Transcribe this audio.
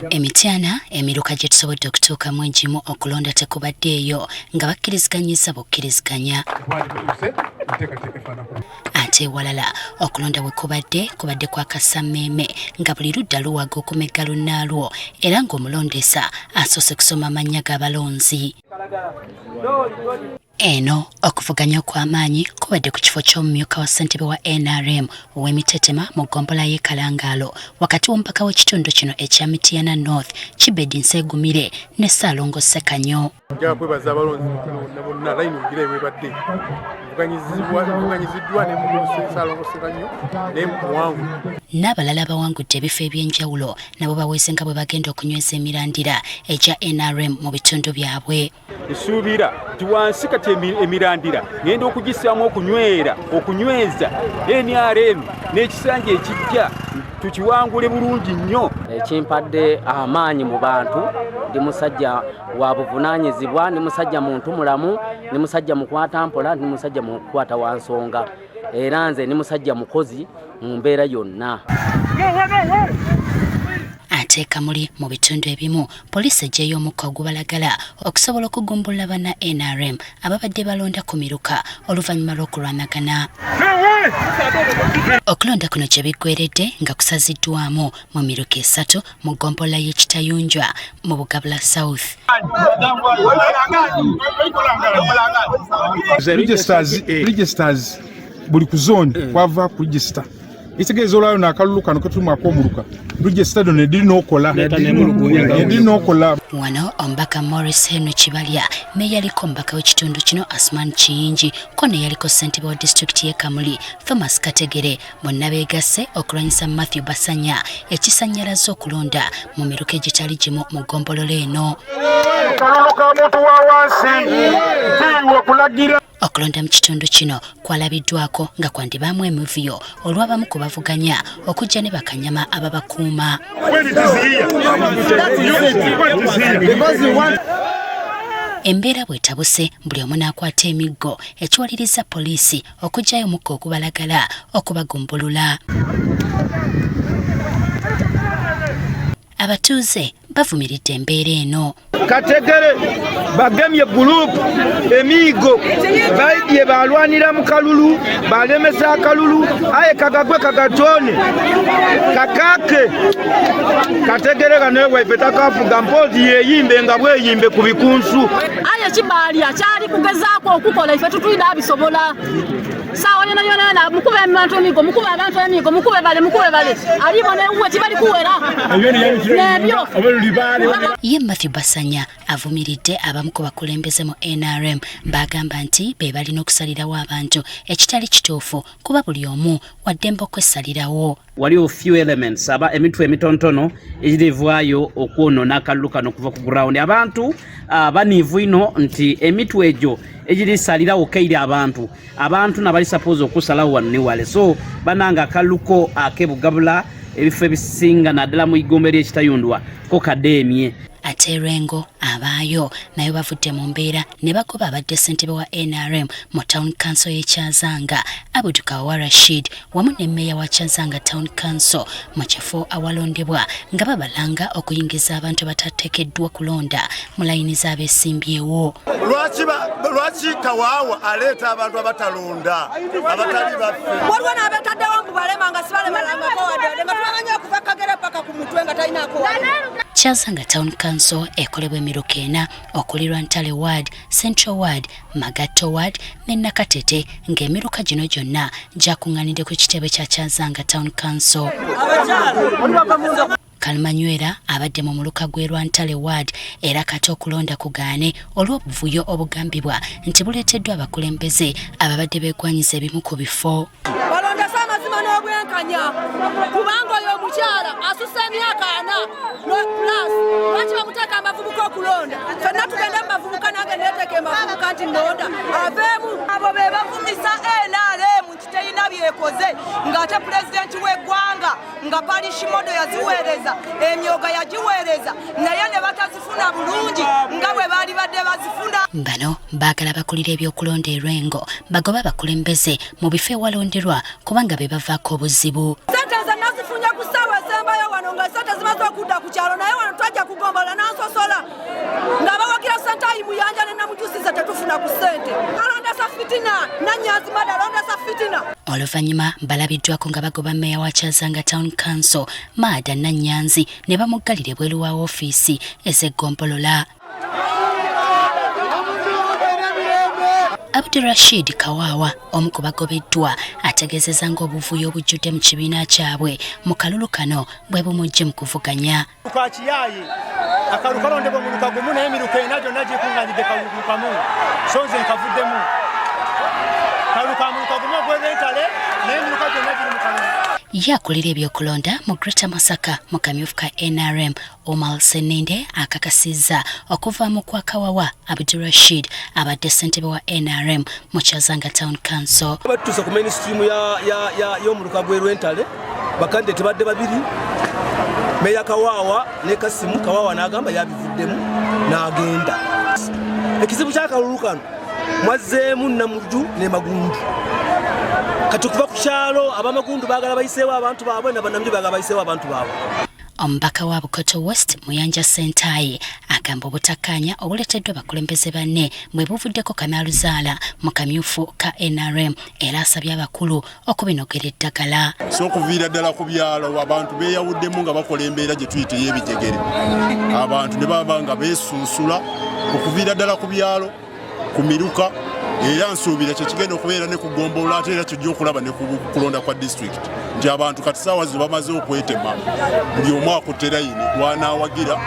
Emityana emiruka gye tusobodde okutuukamu egimu okulonda tekubaddeeyo nga bakkiriziganyizza bukkiriziganya. Ate ewalala okulonda bwe kubadde kubadde kwa kasammeeme nga buli ludda luwaga okumegga lunnaalwo era ng'omulondesa asoose kusoma amannya g'abalonzi. Eno okuvuganya okw'amaanyi kubadde ku kifo ky'omumyuka wa ssentebe wa NRM ow'emitetema mu ggombolola y'e Kalangaalo wakati w'omubaka w'ekitundu kino ekya Mityana North Kibedi Nseegumire ne Ssaalongo Ssekanyo. Njagala kwebaza abalonzi bonna bonna layini ogira ewebadde nvuganyiziddwa ne Ssaalongo Ssekanyo ne Muwangu. N'abalala abawangudde ebifo eby'enjawulo nabo baweze nga bwe bagenda okunyweza emirandira egya NRM mu bitundu byabwe. Nsuubira nti wansi kati emirandira ngenda okugissaamu okunywera okunyweza NRM n'ekisanja ekijja tukiwangule bulungi nnyo. Ekimpadde amaanyi mu bantu, ndi musajja wa buvunaanyizibwa, ndi musajja muntu mulamu, ndi musajja mukwata mpola, ndi musajja mukwata wa nsonga, era nze ndi musajja mukozi mu mbeera yonna. Ate Kamuli mu bitundu ebimu poliisi eggyeyo omukka ogubalagala okusobola okugumbulula banna NRM ababadde balonda ku miruka oluvannyuma lw'okulwanagana. Okulonda kuno gye biggweredde nga kusaziddwamu mu miruka esatu mu ggombolola y'e Kitayunjwa mu Bugabula South. Registers buli ku zone kwava ku register ekitegeeza olwayo nakalulu kano ketulimu akomuluka register dono ediri nokola ediri nokola. Wano omubaka Maurice Henry Kibalya neyaliko omubaka w'ekitundu kino Asman Kiyingi ko neyaliko ssentebe wa disitulikiti y'e Kamuli Thomas Kategere bonna beegasse okulwanyisa Matthew Basanya ekisannyalazza okulonda mu miruka egitali gimu mu ggombolola eno. Kalulu ka muntu wa wansi tiiwe kulagira. Okulonda mu kitundu kino kwalabiddwako nga kwandibaamu emivuyo olw'abamu ku bavuganya okujja ne bakanyama ababakuuma. Embeera bw'etabuse buli omu n'akwata emiggo ekiwaliriza poliisi okuggyayo omukka ogubalagala okubagumbulula. Abatuuze bavumiridde embeera eno. Kategere bagemye gulupu emiigo baidye balwanira mu kalulu balemesa akalulu aye kagagwe kagatone kakake Kategere kano ewaife takafuga mpozi yeyimbe nga bweyimbe ku bikunsu. Aye kibalya kyali kugezaako okukola ife tutwida abisobola saawa yona yona yona mukube abantu emigo mukube abantu emigo mukube bale mukube bale alibo newuwe tibali kuwera nebyo. Ye Matthew Basanya avumiridde abamu ku bakulembeze mu NRM baagamba nti be balina okusalirawo abantu ekitali kituufu kuba buli omu waddembe okwesalirawo. Waliwo few elements aba emitwe emitonotono egirivaayo okwonoona akalulu kano okuva ku ground. Abantu baniivu ino nti emitwe egyo egirisalirawo keiri abantu abantu nabali suppose okusalawo wano ne wale. So bananga akalulu ak'ebugabula ebifo ebisinga naddala mu igombe ly'ekitayundwa ko kadeemye. Ate Lwengo abaayo nayo bavudde mu mbeera ne bagoba abadde ssentebe wa NRM mu Town Council y'e Kyazanga Abudu Kawawa Rashid wamu ne mmeeya wa Kyazanga Town Council mu kifo awalondebwa nga babalanga okuyingiza abantu abatateekeddwa kulonda mu layini z'abeesimbyewo. Lwaki Kawawa aleeta abantu abatalonda abatali baffe? Waliwo n'abeetaddewo mbu balema nga sibalemalangako wadde nga tubamanyi okuva Kagere paka ku mutwe nga talinaako wadde. Kyazanga Town Council ekolebwa emiruka ena okuli Lwantale Ward, Central Ward, Magatto Ward ne Nakatete ng'emiruka gino gyonna gyakuŋŋaanidde ku kitebe kya Kyazanga Town Council. Kalmanywera abadde mu muluka gw'e Lwantale Ward era kati okulonda kugaane olw'obuvuyo obugambibwa nti buleeteddwa abakulembeze ababadde beegwanyiza ebimu ku bifo. Balondese amazima n'obwenkanya kubanga oyo omukyala asusa emyaka ana plus lwaki bamuteeka amavubuka okulonda? Fenna tugende mu mavubuka nange neteeka emavubuka nti nonda aveemu. Abo be bavumisa NRM nti terina byekoze ng'ate pulezidenti w'eggwanga nga parish modo yaziweereza emyoga yagiweereza naye ne batazifuna bulungi nga bwe baali badde bazifuna. Bano baagala bakulira ebyokulonda e Lwengo bagobe abakulembeze mu bifo ewalonderwa kubanga be bavaako obuzibu. Ssente nze nazifunye ku ssaawa esembayo Oluvannyuma balabiddwako nga bagoba mmeeya wa Kyazanga Town Council Maada Nannyanzi ne bamuggalira ebweru wa woofiisi ez'eggombolola. Abdurashid Kawawa omu ku bagobeddwa ategeezezza ng'obuvuyo obujjudde mu kibiina kyabwe mu kalulu kano bwe bumuggye mu kuvuganya. Kakiyaye akalulu kalondebwa omuluka gumu naye emiruka ena gyonna gikuŋŋaanidde kalulu kamu, so nze nkavuddemu. Kalulu ka muluka gumu ogw'ebentale naye emiruka gyonna giri mu kalulu. Ye akulira ebyokulonda mu Greater Masaka mu kamyufu ka NRM Umar Sseninde akakasizza okuvaamu kwa Kawawa Abdurashid abadde ssentebe wa NRM mu Kyazanga Town Council. Batutuuse ku mainstream y'omuluka gw'e Lwentale, bakandidate badde babiri, Meeya Kawawa ne Kasimu. Kawawa n'agamba yabivuddemu n'agenda. Ekizibu ky'akalulu kano mwazzeemu Namuju ne Magundu. Kati okuva ku kyalo abamagundu baagala bayiseewo abantu baabwe, n'abanamuju baagala bayiseewo abantu baabwe. Omubaka wa Bukoto West Muyanja Ssentayi agamba obutakkaanya obuleeteddwa bakulembeze banne bwe buvuddeko Kanaluzaala mu kamyufu ka NRM era asabye abakulu okubinogera eddagala. So okuviira ddala ku byalo abantu beeyawuddemu nga bakola embeera gye tuyita ey'ebijegere, abantu ne baba nga beesunsula okuviira ddala ku byalo ku miruka, era nsuubira kyekigenda okubeera ne ku ggombolola, ate era kijja okulaba ne ku kulonda kwa disitulikiti nti abantu kati saawa zino bamaze okwetema, buli omu akutte layini gwanaawagira.